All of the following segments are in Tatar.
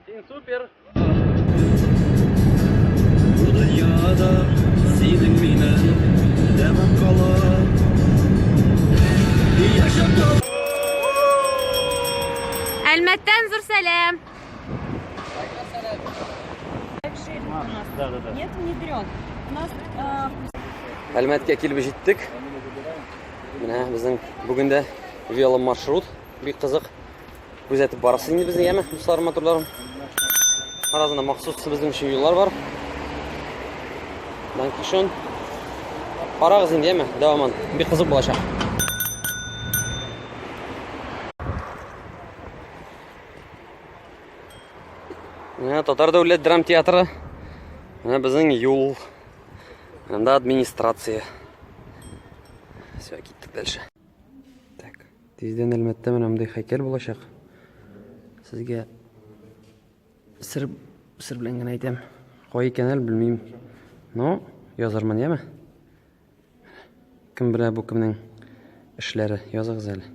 Син супер! Бу дөньяда синең минем дәвам кала. Яшәп тор. Әлмәттән зур сәлам! Нет, внедрен. У нас Әлмәткә килеп җиттек. Менә безнең бүген дә веломаршрут. Бик кызык. Күзәтеп барасыз инде безне, яме, дусларым, матурларым. Арасында махсус безнең өчен юллар бар. Данкишон. Карагыз инде, яме, дәвамын. Бик кызык булачак. Менә Татар дәүләт драм театры. Менә безнең юл. Анда администрация. Все, киттек дальше. Так, тиздән Әлмәттә менә мондый һәйкәл булачак. Сезгә сер сер белән генә әйтәм. Кай икән әле белмим. Но язармын, яме? Кем белә бу кемнең эшләре, языгыз әле.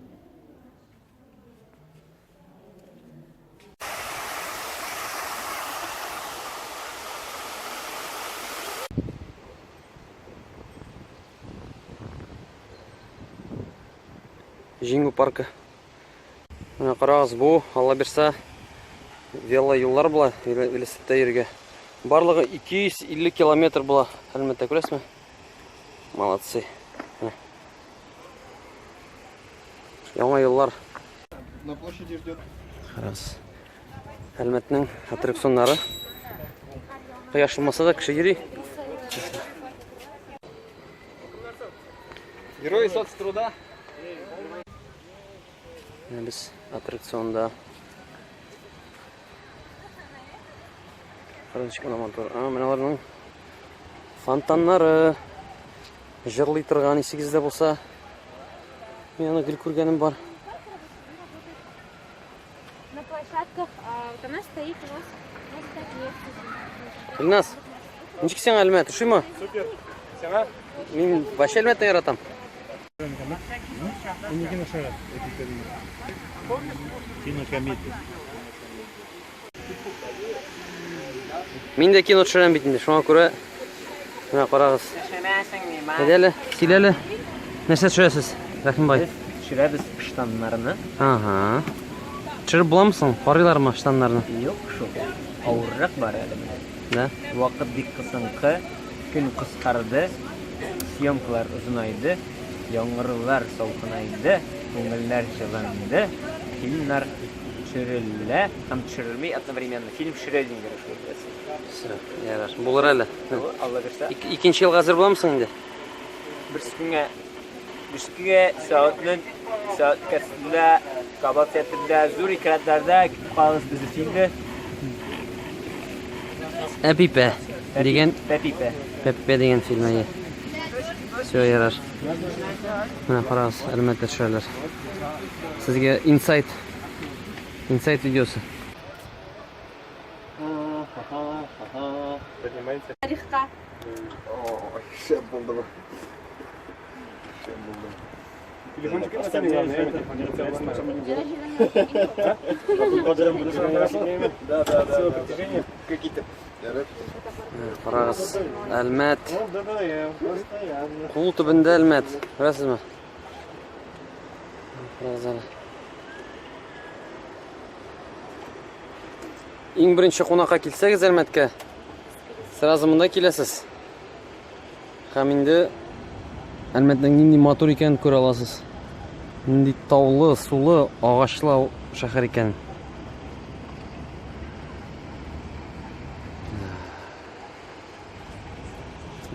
Җиңү паркы. Менә карагыз, бу, Алла бирсә, вело юллар була, велосипедта йөрергә. Барлыгы 250 километр була, әлмәттә күрәсезме? Молодцы. Менә. Яңа юллар. На площади ждет. Карагыз. Әлмәтнең аттракционнары. Кояш булмаса да кеше йөри. Герои соцтруда. Менә без аттракционда. Караңыз, менә матур. А, менә аларның фонтаннары җырлый торган исегездә булса. Мин аны гел күргәнем бар. На площадках, а, вот она стоит у нас на столе. Илназ, ничек сиңа Әлмәт, ошыймы? Супер. Сиңа? Мин вообще Әлмәтне яратам. Кинокомедия. Мин дә кино төшерәм бит инде, шуңа күрә менә карагыз. Әйдә әле, кил әле. Нәрсә төшерәсез, Рәхимбай? Төшерәбез штаннарны. Ага. Төшереп буламы соң? Карыйлармы штаннарны? Юк шул. Авыррак бар әле менә. Да? Вакыт бик кысынкы, көн кыскарды, съемкалар озынайды, яңгырлар салкынайды, күңелләр җылынды, фильмнар төшерелә һәм төшерелми одновременно. Фильм Шрёдингера шулай беләсең. Все, ярар. Булыр әле. Алла бирсә. Икенче елга әзер буламсың инде? Берсе көнгә берсе сәгатьнең сәгать кәсендә Кабак театрында зур экраннарда көтеп калыгыз безне фильмны. Әпипә дигән Пәпипә. Пәпипә дигән фильм әйе. Все, ярар. Менә карагыз, Әлмәттә төшерәләр. Сезгә инсайт инсайт видеосы. Поднимайте. Тарихка. Ой, шәп булды бу. Шәп булды. Телефончик Да, да, да. Притяжение какие-то. Карагыз, Әлмәт. Да, да, я постоянно. Кул төбендә Әлмәт. Күрәсезме? Карагыз әле. Иң беренче кунакка килсәгез Әлмәткә, сразу монда киләсез. Һәм инде Әлмәтнең нинди матур икәнен күрә аласыз. Нинди таулы, сулы, агачлы шәһәр икән.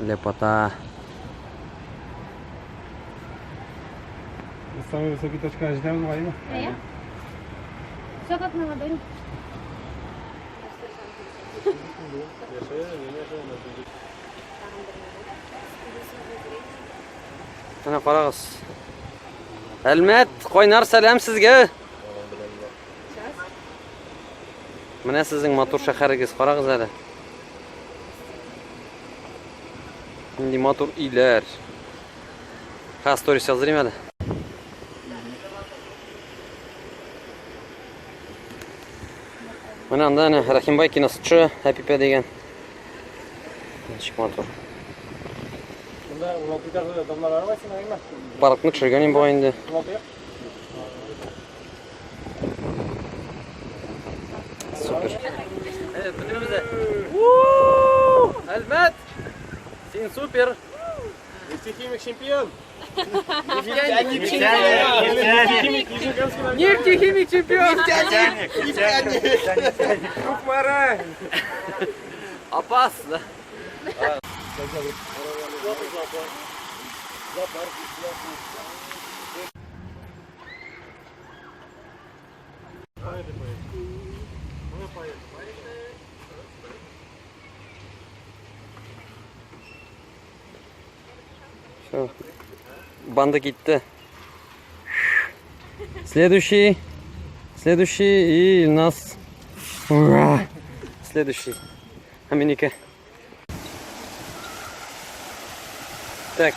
Лепота. Самый высокий точка ожидаем, Валина. Все как на ладони. Менә карагыз. Әлмәт, кайнар сәлам сезгә. Менә сезнең матур шәһәрегез, карагыз әле. Нинди матур өйләр. Ха, сторис яздырыйм әле. Менә анда әнә Рәхимбай киносы төшә, Әпипә дигән. Ничек матур. Монда 16 этажлы домнар бар син, әйме? Паркны төшергән инде инде. Супер. Әлмәт! Син супер! Нефтехимик чемпион! Нефтяник! Нефтехимик чемпион! Нефтяник! Нефтяник! Кукмара! Опасно! Все. Банда китте. Следующий. Следующий и у нас. Ура! Следующий. Аминика. Так.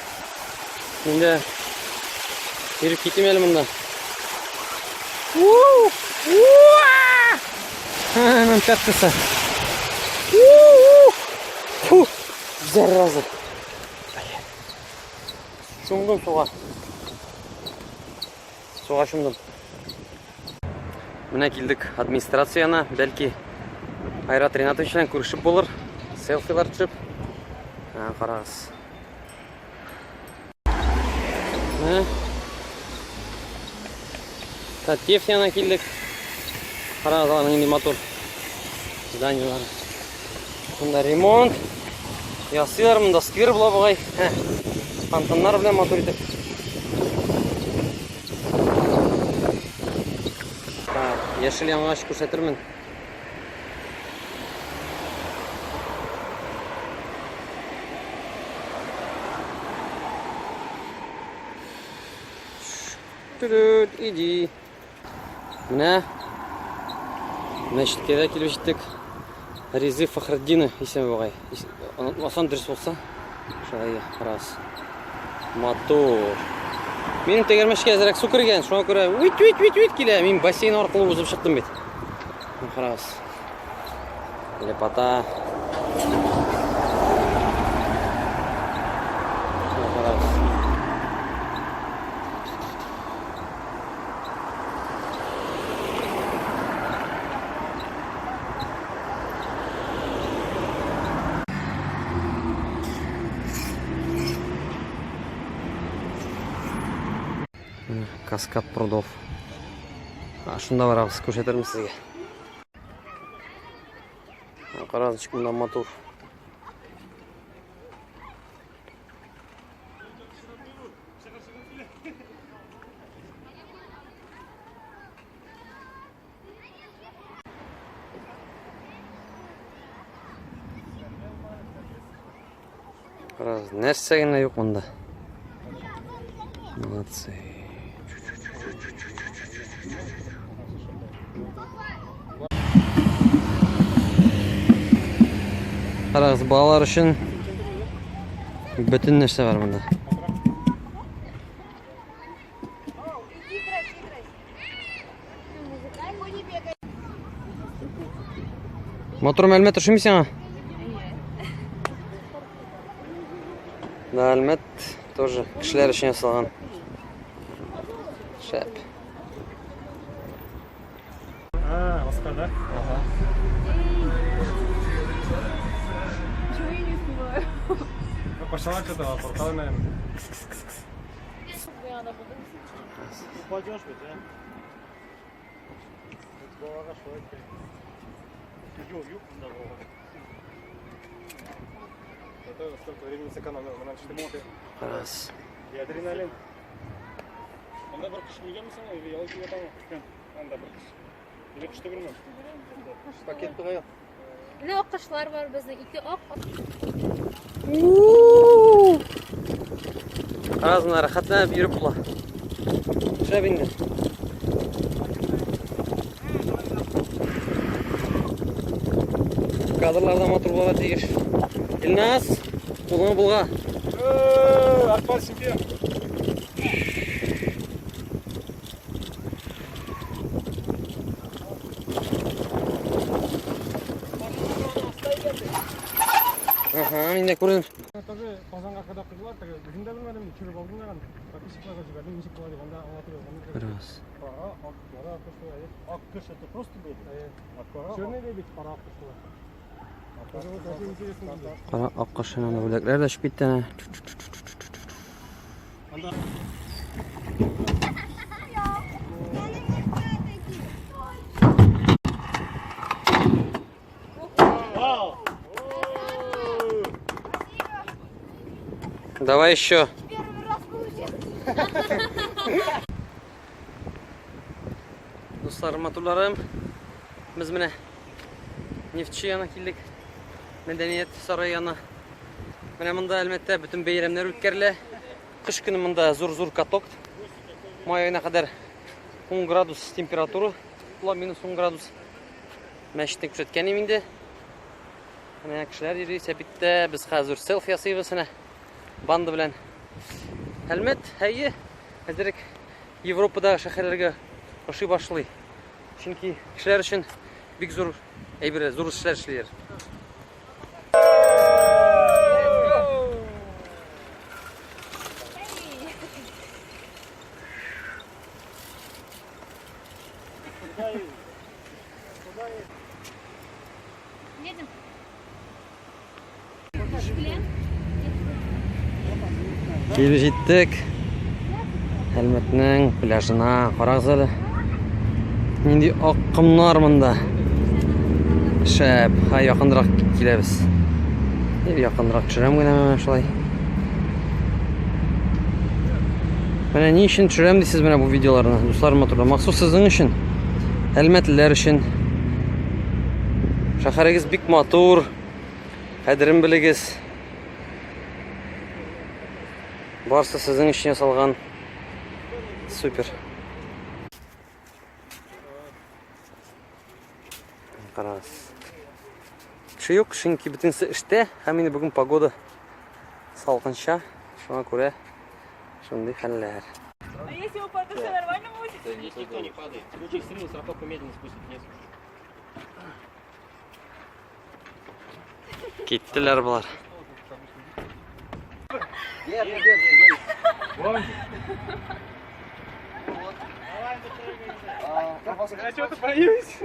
Инде йөреп китим әле монда. Мчаткасы. Фу, зараза. Чумдым суга. Суга чумдым. Менә килдек администрацияне, бәлки Айрат Ринатович белән күрешеп булыр. Селфилар төшеп. Карагыз. Менә. Татьев янына килдек. Карагыз, аның нинди матур зданиелары. Монда ремонт. Ясыйлар монда сквер була бугай. Фонтаннар белән матур итеп. Яшел янгач күрсәтермен. Түрүт, иди. Менә мәчеткә дә килеп җиттек. Ризы Фахретдина исеме бугай. Онытмасам дөрес булса, шулай раз. Матур. Минем тәгәрмәчкә әзрәк су кергән, шуңа күрә уит уит уит уит килә. Мин бассейн аркылы узып чыктым бит. Карагыз. Лепота. Карагыз. Каскад прудов. Шунда барабыз, күрсәтермен сезгә. Карагыз, ничек монда матур. Карагыз, нәрсә генә юк монда. Молодцы. Карагыз, балалар өчен бөтен нәрсә бар монда. Матур мәлмәт ошыймы сиңа? Да, Әлмәт тоже кешеләр өчен ясалган. Шәп. А, Оскар, да? Ага. Почему я не успеваю? Ну, пошла что-то, портал, наверное. Упадешь ведь, а? Балага шулай кирәк. Юк, юк монда балага. Зато столько времени сэкономил. Мы начали Раз. И адреналин. Анда бер кеше үлгәнме соң, или ял итеп ятамы? Анда бер кеше. Или кеше түгелме? Пакет кая? Менә аккошлар бар безнең, ике ак. Раз менә рәхәтләнеп йөреп була. Шәп инде. Кадрларда матур булырга тиеш. Илназ, кулыңны булга. Акбар чемпион. Ага, мин дә күрдем. Тоже Казанга когда куйдылар, теге үзем дә белмәдем, төшереп алдым да аны. Подписчикларга җибәрдем, ничек була дип, анда аңлатып язган. Раз. Кара, ак, кара аккошлар. Ак кош это просто был. А кара. Черный лебедь, кара аккошлар. Тоже вот очень интересно было. Кара аккош янында бүләкләр дә төшеп китте. әнә. Давай еще. Первый раз получилось. Дусларым, матурларым, без менә Нефтьче янына килдек. Мәдәният сарае янына. Менә монда әлбәттә бөтен бәйрәмнәр үткәрелә. Кыш көне монда зур-зур каток. Май аена кадәр 10 градус температура була, минус 10 градус. Мәчетне күрсәткән идем инде. Менә кешеләр йөри сәпиттә. Без хәзер селфи ясыйбыз менә банда белән. Әлмәт, әйе, әзерәк Европадагы шәһәрләргә ошый башлый. Чөнки кешеләр өчен бик зур әйбер, зур эшләр эшлиләр. Едем. Блин. Килеп җиттек. Әлмәтнең пляжына. Карагыз әле. Нинди ак комнар монда. Шәп. Ха, якынрак киләбез. Якынрак төшерәм генә менә шулай. Менә ни өчен төшерәм дисез менә бу видеоларны, дуслар матурлар. Махсус сезнең өчен. Әлмәтлеләр өчен. Шәһәрегез бик матур. Кадерен белегез. Барсы сезнең өчен ясалган. Супер. Карагыз. Кеше юк, чөнки бөтенесе эштә һәм инде бүген погода салкынча, шуңа күрә шундый хәлләр. А если упаду, все нормально будет? Здесь никто не падает. В случае срыва страховку медленно спустит вниз. Киттеләр болар. Я чего-то боюсь.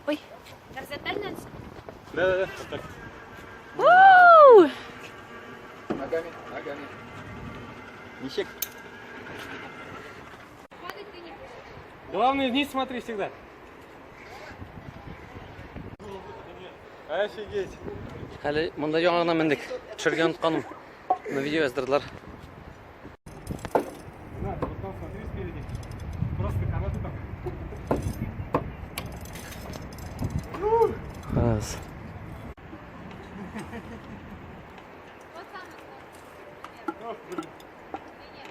Ой, горизонтально? Да-да-да, вот так. Ногами, ногами. Ничек. Падать ты не будешь. Главное, вниз смотри всегда. Офигеть. Әле монда яңа гына мендек. Төшергә онытканым. Моны видео яздырдылар. На, вот там смотри спереди. Просто канаты там. Карагыз. Вот самый сложный. Нет.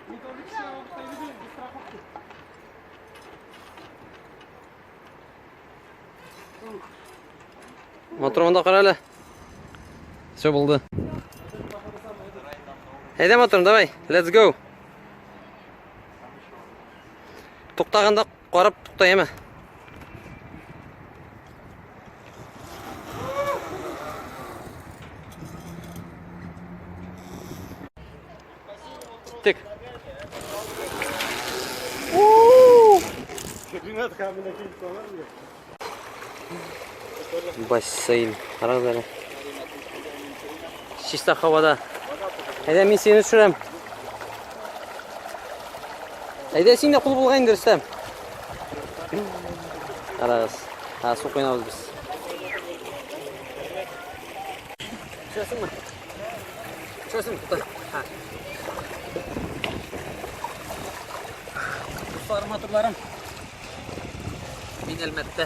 Не только все, без страховки. Матур монда кара әле. Все булды. Әйдә, матурым, давай, let's go. Туктаганда карап тукта, яме. Киттек. Ренат менә килеп калар. Бассейн. Карагыз әле. Чиста һавада. Әйдә, мин сине төшерәм. Әйдә, син дә кул булган инде, Рөстәм. Карагыз. Ха, су коенабыз без. Төшәсеңме? Төшәсеңме? Тукта. Ха. Дусларым, матурларым. Мин Әлмәттә.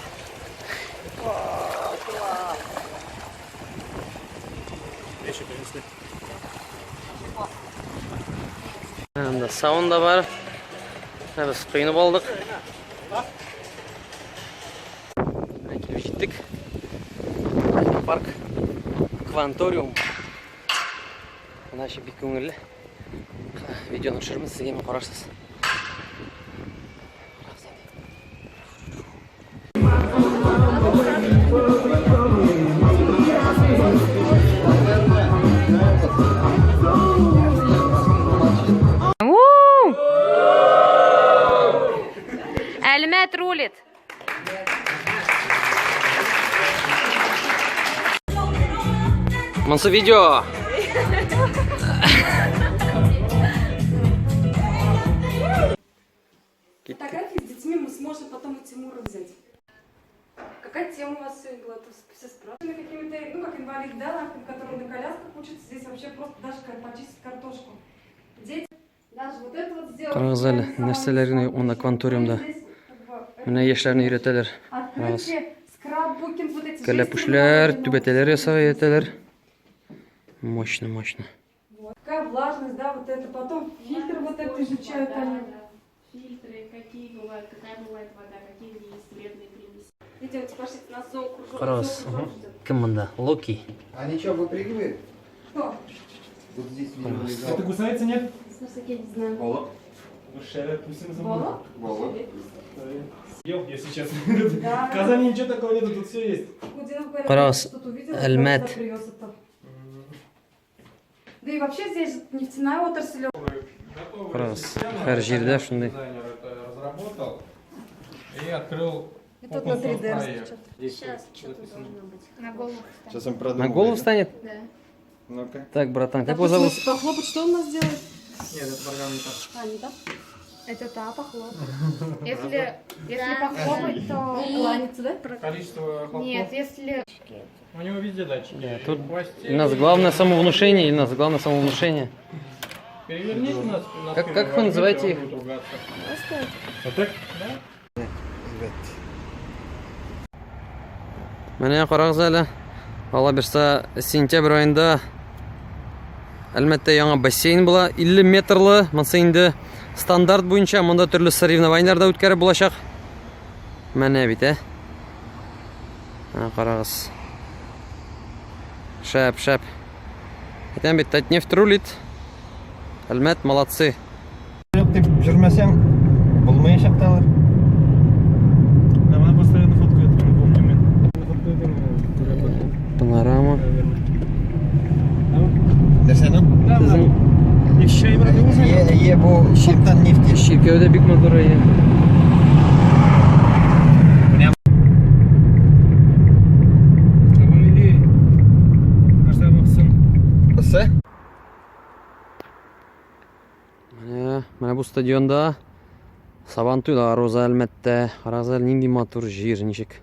Вещи принесли. Анда сауна да бар. Менә без коенып алдык. Менә килеп җиттек. Парк Кванториум. Менә эче бик күңелле. Видеоны төшермен, сезгә мен карарсыз. Карагыз инде. Әлмәт рулит! Монсы видео. Фотографии с детьми мы сможем потом у Тимура взять. Какая тема у вас сегодня была? Тут все спрашивали какими-то, ну, как инвалид, да, который на колясках учится, здесь вообще просто даже как почистить картошку. Дети даже вот это вот сделать. Карагыз әле, нәрсәләр генә юк монда кванториумда. Менә яшьләрне өйрәтәләр. Карагыз. Открытки, скраббукинг, вот эти Кәләпүшләр, түбәтәйләр ясап өйрәтәләр. Мощно, мощно. Какая влажность, да, вот это. Потом фильтр вот это изучают они. Фильтры, какие бывают, какая бывает вода, какие в ней есть вредные примеси. Идемте, пошлите на зоокружок. Карагыз. Кем монда? Локи. Они что, выпрыгивают? Кто? Вот здесь, видимо, лежал. Это кусается, нет? Я не знаю. Волок. Волок? Волок. Ел, если честно. Да. В Казани ничего такого нету, тут все есть. Кудинов говорят, Карагыз, тут увидел, Әлмәт. сюда привез это. Да и вообще здесь же нефтяная отрасль. Карагыз. Һәр җирдә шундый. Дизайнер это разработал и открыл И тут на 3D распечатали. Сейчас что-то должно быть. На голову. Сейчас он продумает. На голову встанет? Да. Ну-ка. Так, братан, как его зовут? Похлопать, что он у нас делает? Нет, это программа не та. А, не так? Это та похлопать. Если, если похлопать, то... Кланяться, да? Количество хлопков. Нет, если... У него везде датчики. Да, тут И в хвосте, У нас главное самовнушение, или у нас главное самовнушение. Переверните нас. На Как- спину, как вы возьмите, называете он их? будет ругаться. Менә карагыз әле. Алла бирса, сентябрь аенда Әлмәттә яңа бассейн була, 50 метрлы. Монсы инде стандарт буенча монда төрле соревнованиеләр дә үткәреп булачак. Менә бит, ә. Менә карагыз. Шәп, шәп. Әйтәм бит, Татнефть рулит. Әлмәт молодцы. Юк дип йөрмәсәң, булмаячак та алар. Да, она постоянно фоткает, я помню. Она фоткает именно. Панорама. Нәрсәнең? Сезнең Е, е, бу читтән нефть. чиркәүдә бик матур әйе. Ысы? Менә, менә бу стадионда Сабантуйлар уза Әлмәттә. Карагыз әле, нинди матур җир, ничек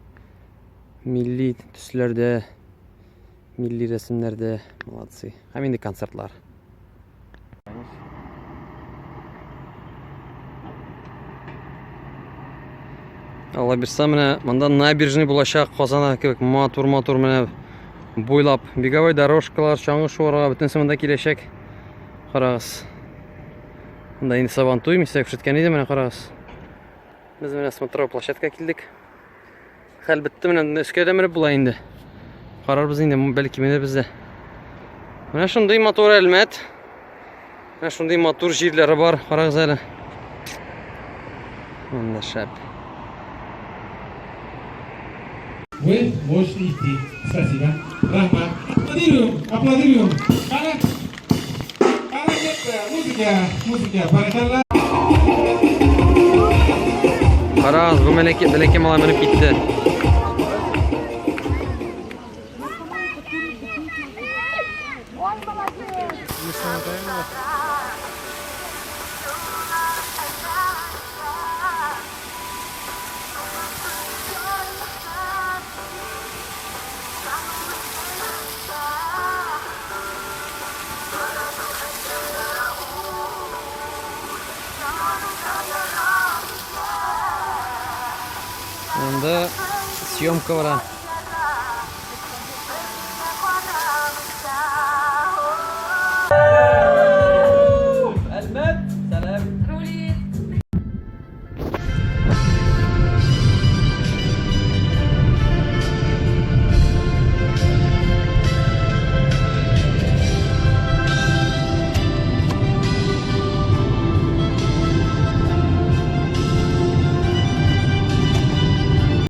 милли төсләрдә, милли рәсемнәрдә. Молодцы. Һәм инде концертлар. Алла бирса, менә монда набережный булачак, Казанда кебек матур-матур менә буйлап беговой дорожкалар, чаңгы шуарга, бөтенесе монда киләчәк. Карагыз. Монда инде Сабантуй, мин сезгә күрсәткән идем, менә карагыз. Без менә смотровой площадка килдек. Хәл бетте, менә өскә дә менеп була инде. Карарбыз инде, бәлки менербез дә. Менә шундый матур Әлмәт. Менә шундый матур җирләре бар, карагыз әле. Монда шәп. Вы можете идти. Спасибо. Рахмат. Аплодируем, аплодируем. Музыка, музыка. Баракалла. Карагыз, бу мәләке, бәләкәй малай менеп китте. Монда съемка бара.